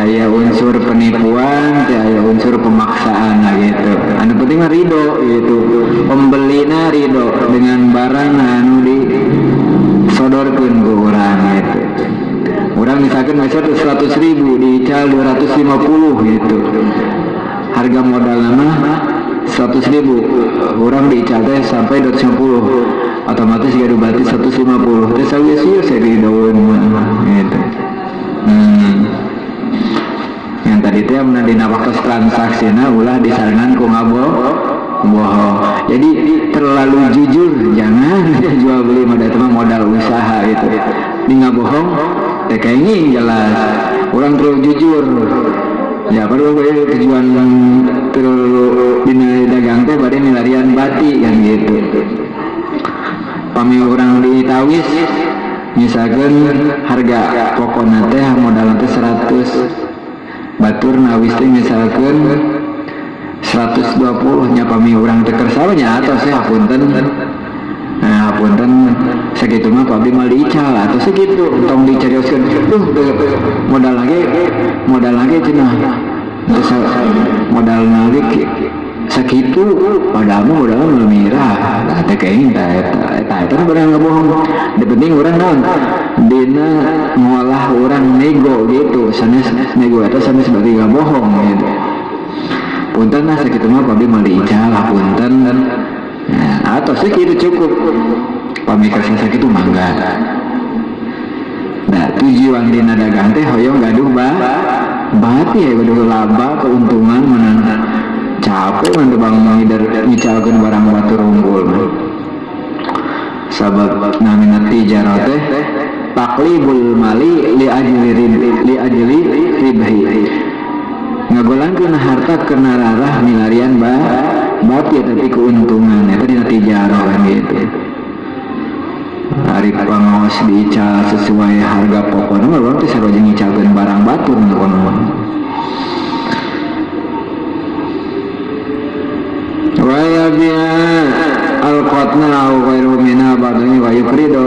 Aya unsur penipuan, teu aya unsur pemaksaan lah gitu. Anu penting mah ridho gitu. Pembelina ridho dengan barang anu disodorkeun ku urang gitu. Urang misalkan meser 100.000 diical 250 gitu. Harga modalna mah 100.000, urang diical teh sampai 250. Otomatis gaduh bati 150. Teh sawieu sieun saya didaun mah gitu. Yang tadi teh mun dina waktu transaksina ulah disarengan ku ngabohong. Jadi terlalu jujur jangan jual beli mah eta mah modal usaha gitu. Di ngabohong teh kenging jelas. Urang terlalu jujur. Ya perlu tujuan terlalu dina dagang teh bade milarian bati kan gitu. Pami urang ditawis misalkan harga pokona teh modal teh 100, batur nawis teh misalkan 120 nya, pami urang teh kersa nya atos ya hapunten. Nah, hapunten segitu mah pabrik mal diical atau segitu tong dicarioskeun duh modal lagi cenah terus modal lagi segitu padahal mah modal mirah. Nah teh kayaknya eta eta eta eta bener ngabohong. Di penting urang naon dina ngolah urang nego gitu, sanes nego eta sanes berarti ngabohong gitu. Punten lah segitu mah pabrik mal diical hapunten. Nah, atau segitu cukup pami kersa sakitu mangga. Nah tujuan dina dagang teh hoyong gaduh bati ya gaduh laba keuntungan menang capek mah teu bang ngider ngicalkeun barang batur unggul mah. Sabab namina tijarah teh taqlibul mali li ajli li ajli ribhi, ngagolangkeun harta kana rarah milarian bati tapi keuntungan eta dina tijarah kan gitu. Ari pangaos diical sesuai harga pokokna mah urang teh sarua jeung ngicalkeun barang batur pokona mah. Wa yabi'a al-qatna aw ghairu minha ba'dahu wa yukridu.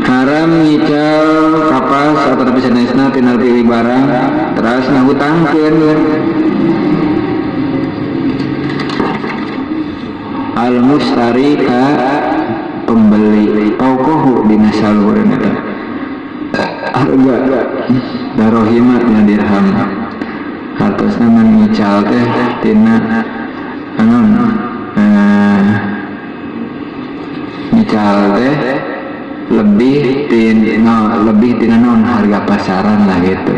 Haram ngical kapas atau tapi sanesna tina pilih barang terus ngahutangkeun al mustari ka pembeli paukohu dina saluhureun eta harga darohima tina dirham. Hartosna mun ngical teh tina anu ngical teh lebih tina, lebih tina non harga pasaran lah gitu.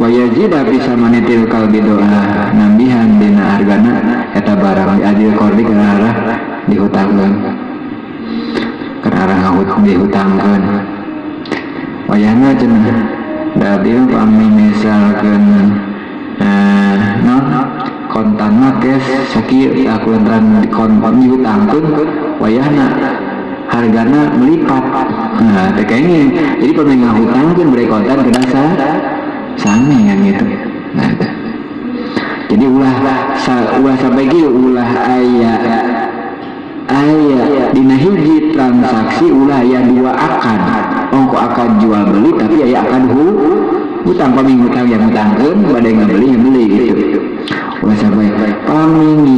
Wa yazida fi samanitil kalbi doa nambihan dina hargana eta barang adil kordi kana arah dihutangkeun, kana arah dihutangkeun. Wayahna cenah dadil pami misalkeun non kontan mah cash sakieu aku lantaran kontan dihutangkeun wayahna hargana melipat. Nah teh kayaknya jadi pami ngahutangkeun bere kontan kedah sami kan gitu. Nah eta. Jadi ulah sampai kieu ulah aya dina hiji transaksi ulah aya dua akad. Ongko akad jual beli tapi aya akad hutang pami ngutang yang ngutangkeun bade ngabeli ngabeli gitu. Ulah sampai pami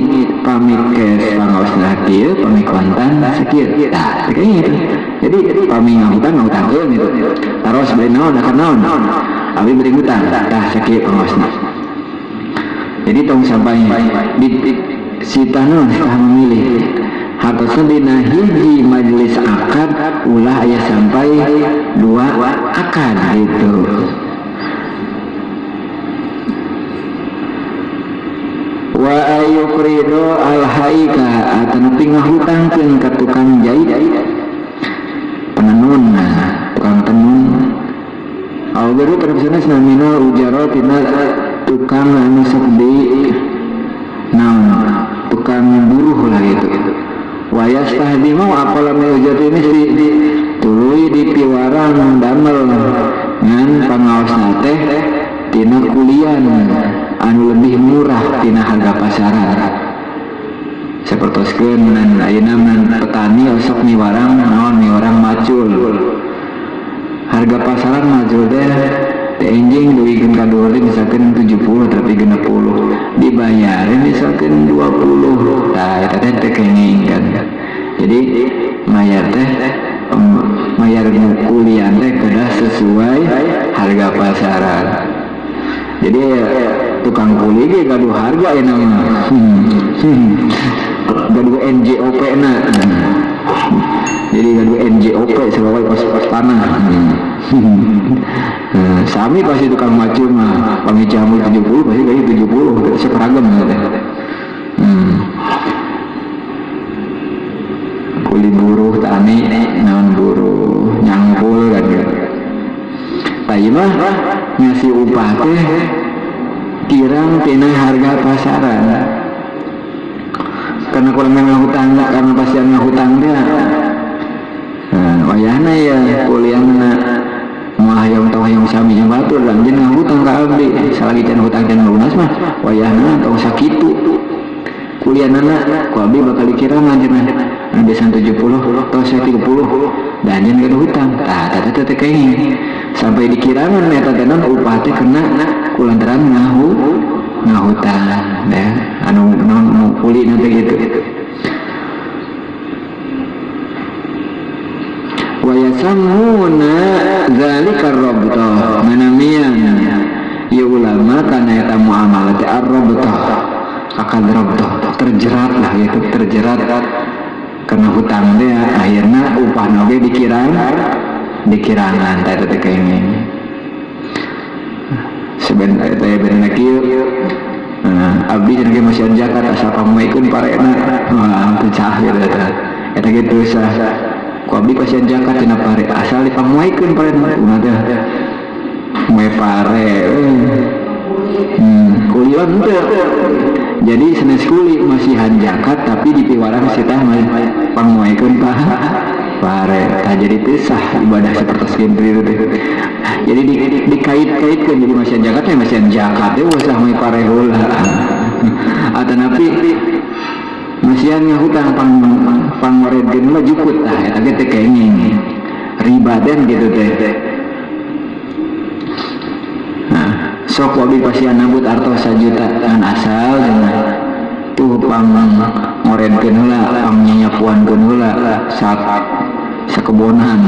cash pangaosna kieu pami kontan sakieu. Tah kayaknya gitu. Jadi pami ngahutang ngahutangkeun gitu. Taros bade naon akad naon. Abi beri hutang, tah sakieu pangaosna. Jadi tong sampai di si tanah tah memilih hartosna dina hiji majelis akad ulah aya sampai dua akad gitu. Wa ayukrido al haika atanapi ngahutangkeun ka tukang jahit penenun, nah, tukang tenun. Au baru terusna namina ujaro tina tukang anu sok di naon tukang buruh lah gitu. Wa yastahdimu aqala min ujrati ini si tuluy dipiwarang damel ngan pangaosna teh tina kulian anu lebih murah tina harga pasaran. Sapertoskeun ayeuna petani osok miwarang naon miwarang macul. Harga pasaran macul teh teh enjing dugikeun ka dhuwur teh misalkeun 70 tapi 60 dibayarin misalkeun 20. Tah eta teh teu kenging kan. Jadi mayar teh mayar kulian teh kedah sesuai harga pasaran. Jadi tukang kuli ge gaduh harga ya nama. Gaduh NJOP na. Jadi gaduh NJOP sebagai pas tanah. Sami pasti tukang macul mah pami jamur 70 pasti gaji 70 seperagam gitu. Kuli buruh tani naon buruh nyangkul kan gitu. Tah ieu mah ngasih upah teh kirang tina harga pasaran. Karena kurang ngahutang, karena pasien ngahutang dia. Nah, wayahna ya kuliahna moal hayang tong hayang sami jeung batur lanjeun ngahutang ka abdi salagi can hutang can lunas mah wayahna tong sakitu kuliahnana ku abdi bakal dikirangan cenah anu biasa 70 tos 30 dan anjeun gaduh hutang tah tah teh teh kenging sampai dikirangan eta teh non upah teh kena kulantaran ngahutang ya anu non nu kuli nanti gitu. Wa yasammuna zalika ar-rabtah manamian ya ulama kana eta muamalah teh ar-rabtah akad rabtah terjerat lah gitu terjerat karena hutang dia akhirnya upah oge dikirangan teh teh kenging sebenarnya teh bener kieu. Nah, abdi cenah ge masihan zakat asal pamuekeun parena wah pecah gitu eta eta gitu sah ku abdi pasihan zakat cenah pare asal dipamuekeun parena kumaha teh moe pare kulion teu jadi sanes kuli masihan zakat tapi dipiwarang sitah pamuekeun pare tah jadi teu sah ibadah sapertos kitu teh. Jadi dikait-kaitkan jadi masihan zakat teh masihan zakat teh usah moe pare heula. Atanapi masihan ngahutang pangwaredkeun mah jukut tah eta ge teh kenging riba den gitu teh. Nah, sok wabi pasihan nambut artos sajuta ngan asal cenah tuh pang ngoredkeun heula pang nyanyapuankeun heula sak sakebonan.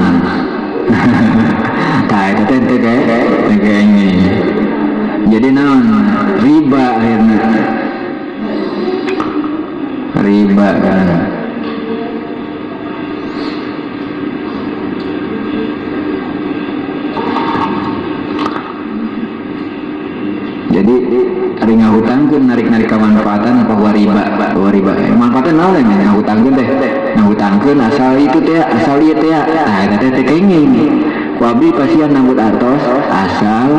Tah eta teh teh kenging. Jadi naon riba akhirna riba kan. Jadi ari ngahutangkeun narik-narik kamanfaatan bahwa riba, bahwa riba. Manfaatna naon ya ngahutangkeun teh? Ngahutangkeun asal itu teh, asal ieu teh. Tah eta teh teh kenging. Ku abdi pasihan nambut artos asal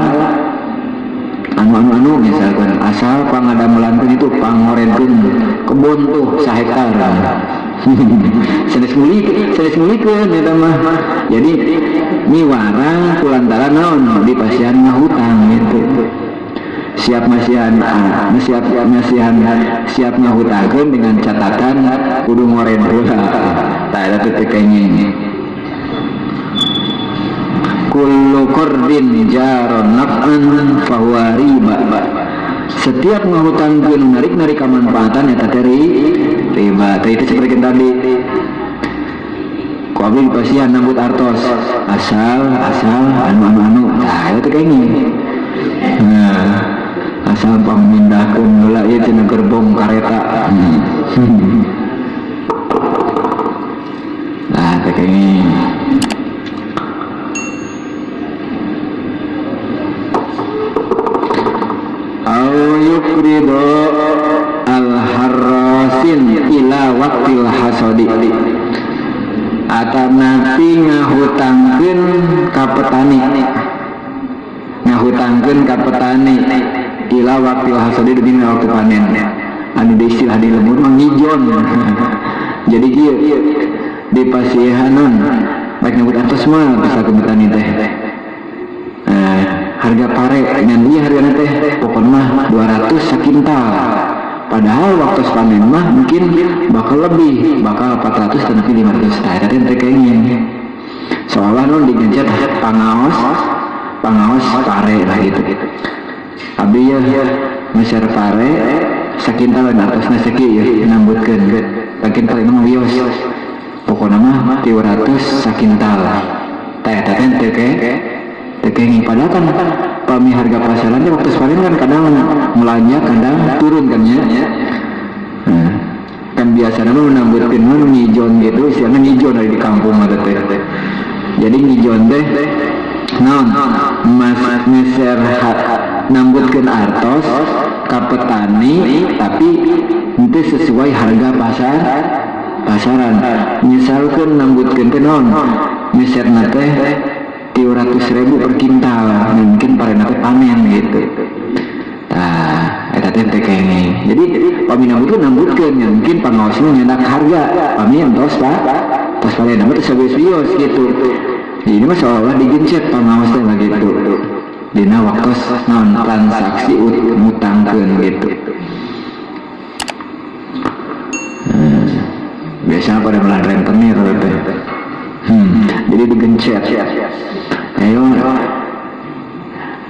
anu-anu-anu misalkan asal pangadamelankeun itu pangorenkeun kebon tuh sahektar. Sanes ngulikeun eta mah. Jadi miwarang kulantaran naon di pasihan ngahutang gitu. Siap masihan, siap masihan, siap ngahutangkeun dengan catatan kudu ngoren heula. Tah eta teh teu kenging. Kullu qardin jaron naf'an fahuwa riba. Setiap ngahutangkeun narik-narik kamanfaatan eta teh riba. Teh itu seperti tadi. Ku abdi pasihan nambut artos asal asal anu anu anu. Tah eta teh kenging. Nah, asal pamindahkeun heula ieu cenah gerbong kareta. Nah, teh kenging. Au yukrido al-harrasin ila waqtil hasadi. Atanapi ngahutangkeun ka petani. Ngahutangkeun ka petani ila waqtil hasadi dina waktu panen. Anu di istilah di lembur mah ngijon. Jadi kieu di pasihanan baik nyebut atos mah bisa ke petani teh. Nah, Harga pare ngan ieu hargana teh pokona mah 200 sakintal. Padahal waktu panen mah mungkin bakal lebih, bakal 400 dan 500. Tah eta teh teu kenging. Seolah nu digencet pangaos, pangaos pare lah gitu. Abdi ya meser pare sakintal artosna sakieu ya nambutkeun. Sakintal ini mah wios. Pokona mah 300 sakintal. Tah eta teh teu kenging. Padahal kan pami harga pasaran teh waktu panen kan kadang melonjak, kadang turun kan ya. Nah, kan biasanya mah nambutkeun mah ngijon gitu, istilahnya ngijon dari di kampung mah teh. Jadi ngijon teh naon? Mas meser nambutkeun artos ka petani tapi henteu sesuai harga pasaran. Misalkeun nambutkeun teh naon? Meserna teh 300.000 per kintal, mungkin parena teh panen gitu. Tah, eta teh teu kenging. Jadi pami nambutkeun nambutkeun ya mungkin pangaosna nyandak harga, pami entos Pak. Tos panen mah teu sawios gitu. Jadi ini mah seolah-olah digencet pangaosna lah gitu. Dina waktu naon transaksi ngutangkeun gitu. Biasanya pada melah rentenir gitu. Jadi digencet. Ayo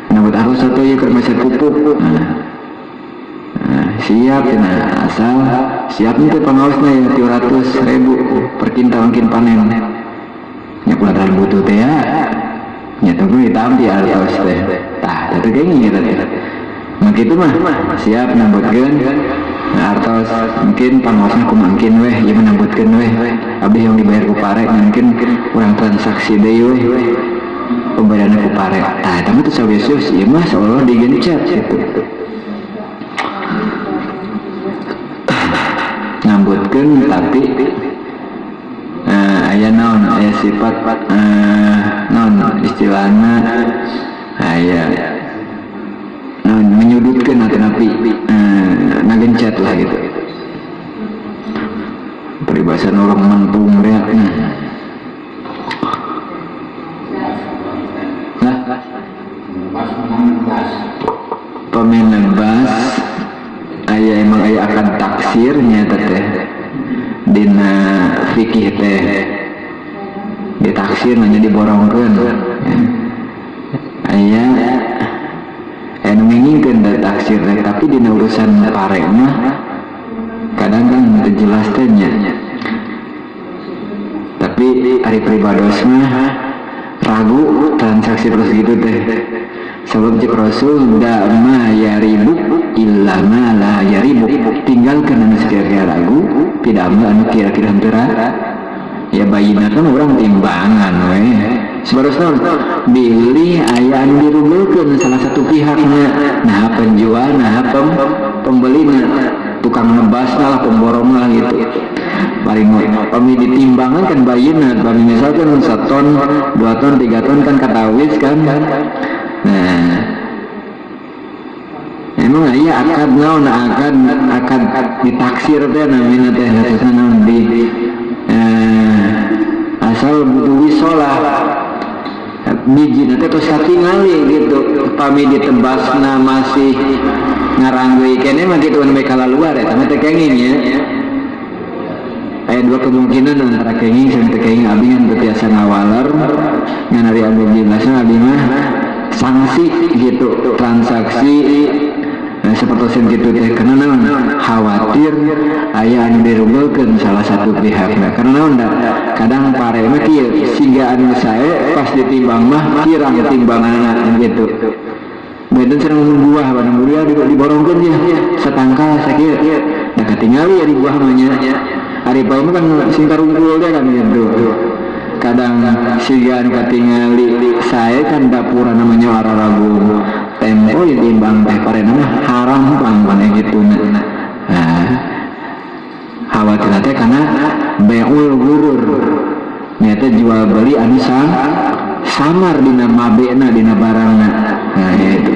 nambut arus atau ya keur meser pupuk. Nah, siap nah, asal siap nih pangaosna ya 300.000 per kintal mungkin panen. Nya kulantaran butuh teh ya. Nya tunggu ditampi artos teh. Tah, teh kenging eta teh. Mah kitu mah siap nambutkeun. Nah, artos mungkin pangaosna kumangkin weh, ieu mah nambutkeun weh. Abdi yang dibayar ku pare mungkin urang transaksi deui weh. Pembayaranna ku pare. Tah, eta mah teu sawios ieu mah seolah-olah digencet gitu. Nambutkeun tapi aya naon, aya sifat naon istilahna aya naon menyudutkeun atau napi ngagencet lah gitu. Peribahasa orang mentung deh. Nah, pemain bas aya emang aya akan taksirnya teh dina fikih teh ditaksir nanya diborongkeun ya. Aya anu ngingkeun da taksir teh, tapi dina urusan pare mah kadang kan teu jelas teh nya. Tapi ari pribados mah ragu transaksi terus gitu teh. Sebab cek Rasul da ma yaribuk illa ma la yaribuk, tinggalkan anu sekira-kira ragu, tidak ambil anu kira-kira henteu ya bayina kan orang timbangan we. Sebarosna bilih aya anu dirugulkeun salah satu pihaknya, nah penjual nah pembelina, tukang ngebas lah, pemborong lah gitu. Paling pami ditimbangan kan bayina, pami misalkan 1 ton, 2 ton, 3 ton kan katawis kan. Nah, emang aya akad naon, akad ditaksir teh namina teh hartosna naon di asal butuh wisolah biji nanti terus katingali gitu. Pami ditebasna masih ngaranggui kene mah kitu we kalaluar eta mah teh kenging ya. Aya dua kemungkinan antara kenging sareng teu kenging. Abdi ngan teu tiasa ngawaler ngan ari abdi jelasna abdi mah sanksi gitu transaksi seperti gitu teh karena naon khawatir aya anu dirugulkeun salah satu pihak. Nah, karena naon da kadang pare mah kieu siga anu sae pas ditimbang mah kirang timbanganna gitu. Benten sareng buah pada buah diborongkeun ya satangkal sakieu da katingali ari buah mah nya. Ari pae mah kan sing karungkul teh kan gitu. Kadang siga anu katingali sae kan dapura namanya araragung tempo ditimbang teh parena mah haram pang mana gitu. Nah, khawatir teh karena beul gurur nyata jual beli anu samar dina mabena dina barangna. Nah itu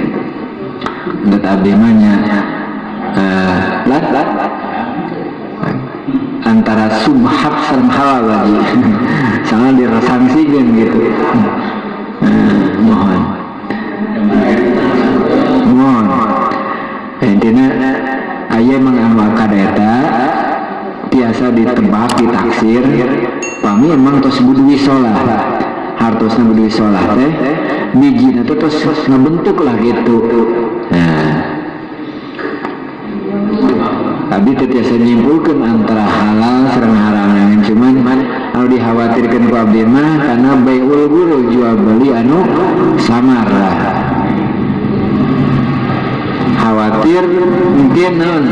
menurut abdi mah nya antara subhat sareng halal lagi sangat dirasangsikeun gitu. Mohon. petani emang tos budui solah hartosna budui solah teh bijina teh tos ngebentuk lah gitu. Nah, abdi teu tiasa nyimpulkeun antara halal sareng haram, cuman anu dikhawatirkeun ku abdi mah karena baiul gurur jual beli anu samar lah. Khawatir mungkin naon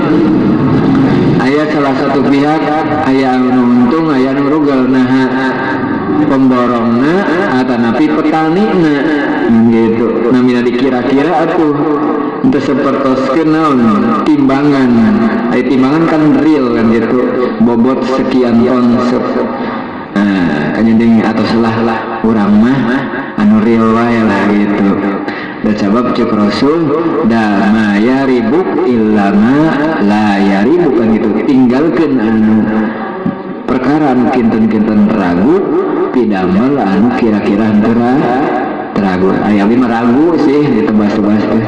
aya salah satu pihak aya anu untung aya anu rugal, nah pemborongna atanapi petanina gitu. Namina dikira-kira atuh teu sapertoskeun naon timbangan. Aya timbangan kan real kan gitu, bobot sekian ton. Nah, kan jadi atos lah urang mah anu real wae lah gitu. Dan sebab cek Rasul da ma yaribuk illa ma la yaribuk kan gitu. Tinggalkeun anu perkara anu kinten-kinten ragu pidamel anu kira-kira henteu ragu. Aya abdi mah ragu sih ditebas-tebas teh.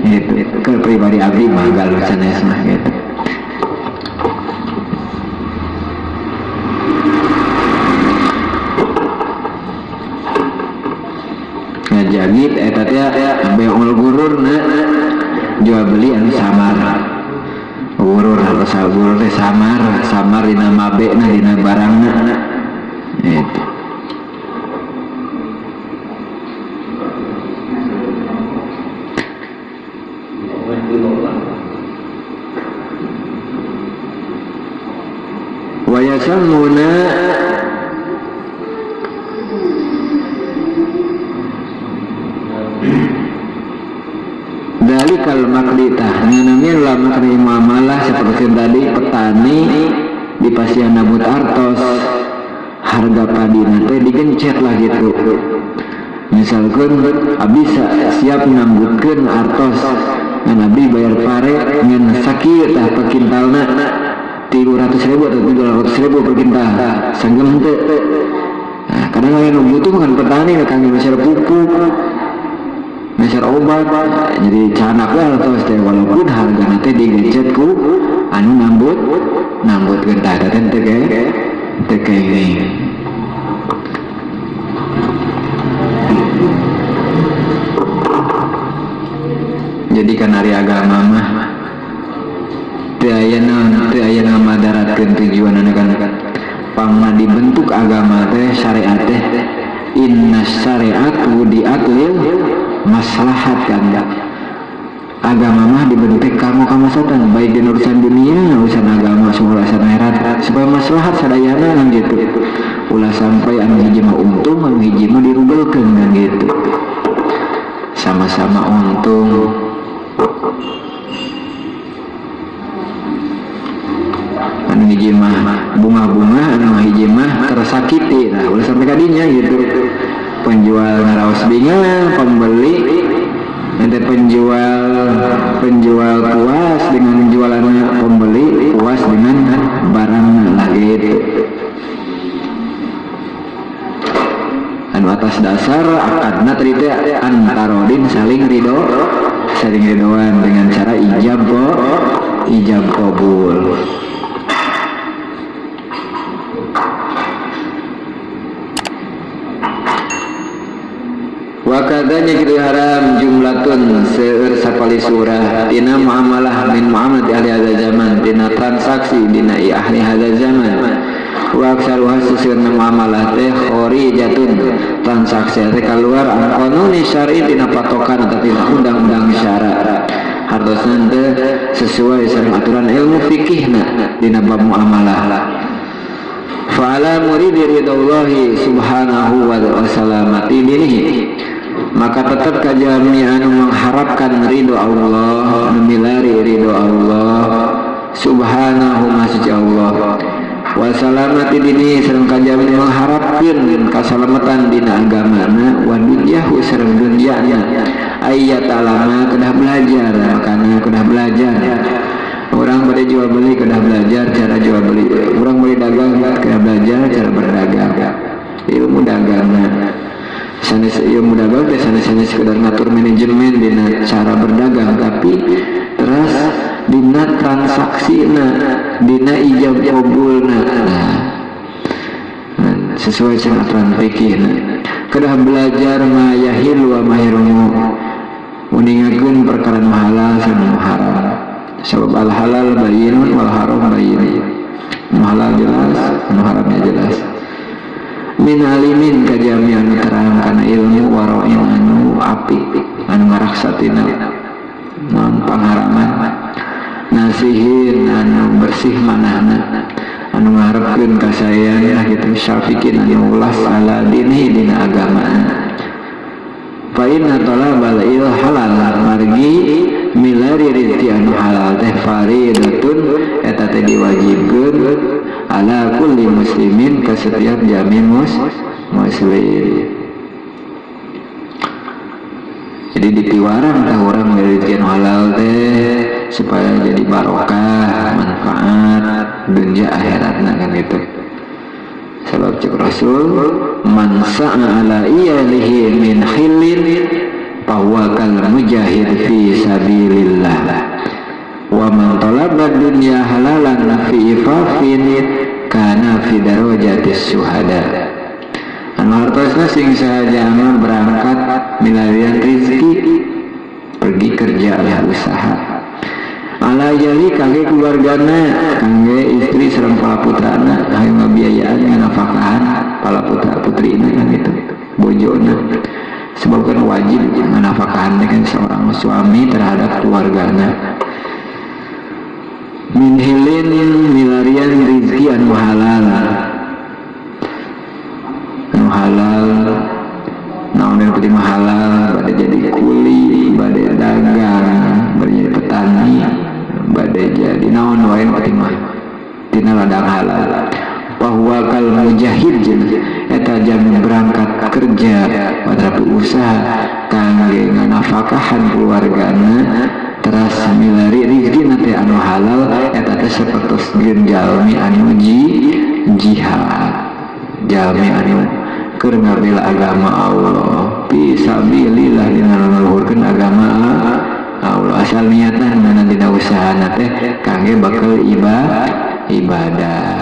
Gitu. Ke pribadi abdi mah galuh sanes mah gitu. Ngajagit eta teh baiul gurur na jual beli anu samar. Gurur atau gurur teh samar, samar dina mabena dina barangna. Gitu. Wa yasammuna dalikal maqditah nganamina la makni muamalah seperti tadi petani di pasian nabut artos harga padi nanti digencet lah gitu. Misalkan abdi siap nambutkeun artos ngan abdi bayar pare ngan sakieu tah per kintalna 300.000 atau 300.000 per kintal sanggem henteu. Nah, kadang aya nu butuh kan petani kangge meser pupuk meser obat, jadi canak lah artos teh walaupun hargana teh digencet ku anu nambut gentah teh teu teu kenging. Jadi kan ari agama mah teu aya naon, teu aya ngamadaratkeun tujuanana kan. Pangna dibentuk agama teh syariat teh inna syariat wudiat lil maslahat kan. Agama mah dibentuk kanggo kamaslahatan baik di urusan dunia, urusan agama, urusan akhirat supaya maslahat sadayana kan gitu. Ulah sampai anu hiji mah untung, anu hiji mah dirubelkeun kan gitu. Sama-sama untung. Anu hiji mah bunga-bunga, anu hiji mah tersakiti. Nah, ulah sampai kadinya gitu. Penjual ngaraos bingung, pembeli nanti penjual puas dengan jualannya, pembeli puas dengan barang lagi gitu. Anu atas dasar akadna tadi teh antarodin saling ridho, saling ridhoan dengan cara ijab qabul. Wa kadzanya kitu haram jumlatun seueur sapali surah tina muamalah min muamalah ahli hadza zaman tina transaksi dina ahli hadza zaman wa aksaruha seueurna muamalah teh khorijatun transaksi teh keluar an qanuni syar'i tina patokan atau tina undang-undang syara hartosna teh sesuai sareng aturan ilmu fikihna dina bab muamalah. Fa'ala muridi ridallahi subhanahu wa salamati dinihi maka tetap kajami anu mengharapkan ridho Allah, memilari ridho Allah subhanahu maha Allah wa salamati dini sareng kajami mengharapkeun kasalamatan dina agamana wa dunyahu sareng dunyana ayat alama kedah belajar, makana kedah belajar. Orang pada jual beli kedah belajar cara jual beli, orang boleh dagang kedah belajar cara berdagang, ilmu dagangan. Sanes ilmu dagang teh sanes-sanes sekedar ngatur manajemen dina cara berdagang, tapi terus dina transaksina, dina ijab qabulna. Nah, Sesuai jeung aturan fikihna. Kedah belajar ma yahillu wa ma yahrumu. Uningakeun perkara nu halal sareng nu haram. Sabab al halal bayyinun wal haram bayyinun. Nu halal jelas, nu haramnya jelas. Min alimin kajami anu terang kana ilmu waroin anu apik anu ngaraksatina non pangharaman nasihin anu bersih manahna anu ngarepkeun kasaean gitu syafiqin anu ulas ala dinihi dina agamana. Fa inna talabal il halal margi milari rizki anu halal teh faridatun eta teh diwajibkeun ala kulli muslimin ka setiap jami muslim. Jadi dipiwarang tah urang milari anu halal teh supaya jadi barokah, manfaat dunia akhiratna kan gitu. Sebab cek Rasul man sa'a ala iyalihi min khillin fahuwa kal mujahid fi sabilillah wa man talaba dunya halalan fi ifafin kana fi darajatis syuhada. Anu hartosna sing sahaja anu berangkat milarian rizki, pergi kerja lah usaha ala jali kangge keluargana, kangge istri sareng para putrana, kangge ngabiayaan nganafkahan para putra putrina kan gitu, bojona. Sebab kan wajib nganafkahan dengan seorang suami terhadap keluargana. Min hilin milarian rizki anu halal, anu halal naon yang penting halal, bade jadi kuli, bade dagang, bade jadi petani, bade jadi naon wae nu penting mah tina ladang halal. Bahwa kal mujahid eta jami berangkat kerja pada usaha kangge nganafkahan keluargana teras milari rizki teh anu halal eta teh sapertos jeung jalmi anu jihad, jalmi anu keur ngabela agama Allah fi sabilillah dina ngaluhurkeun agama Allah asal niatna dina usahana teh kangge bakal ibadah.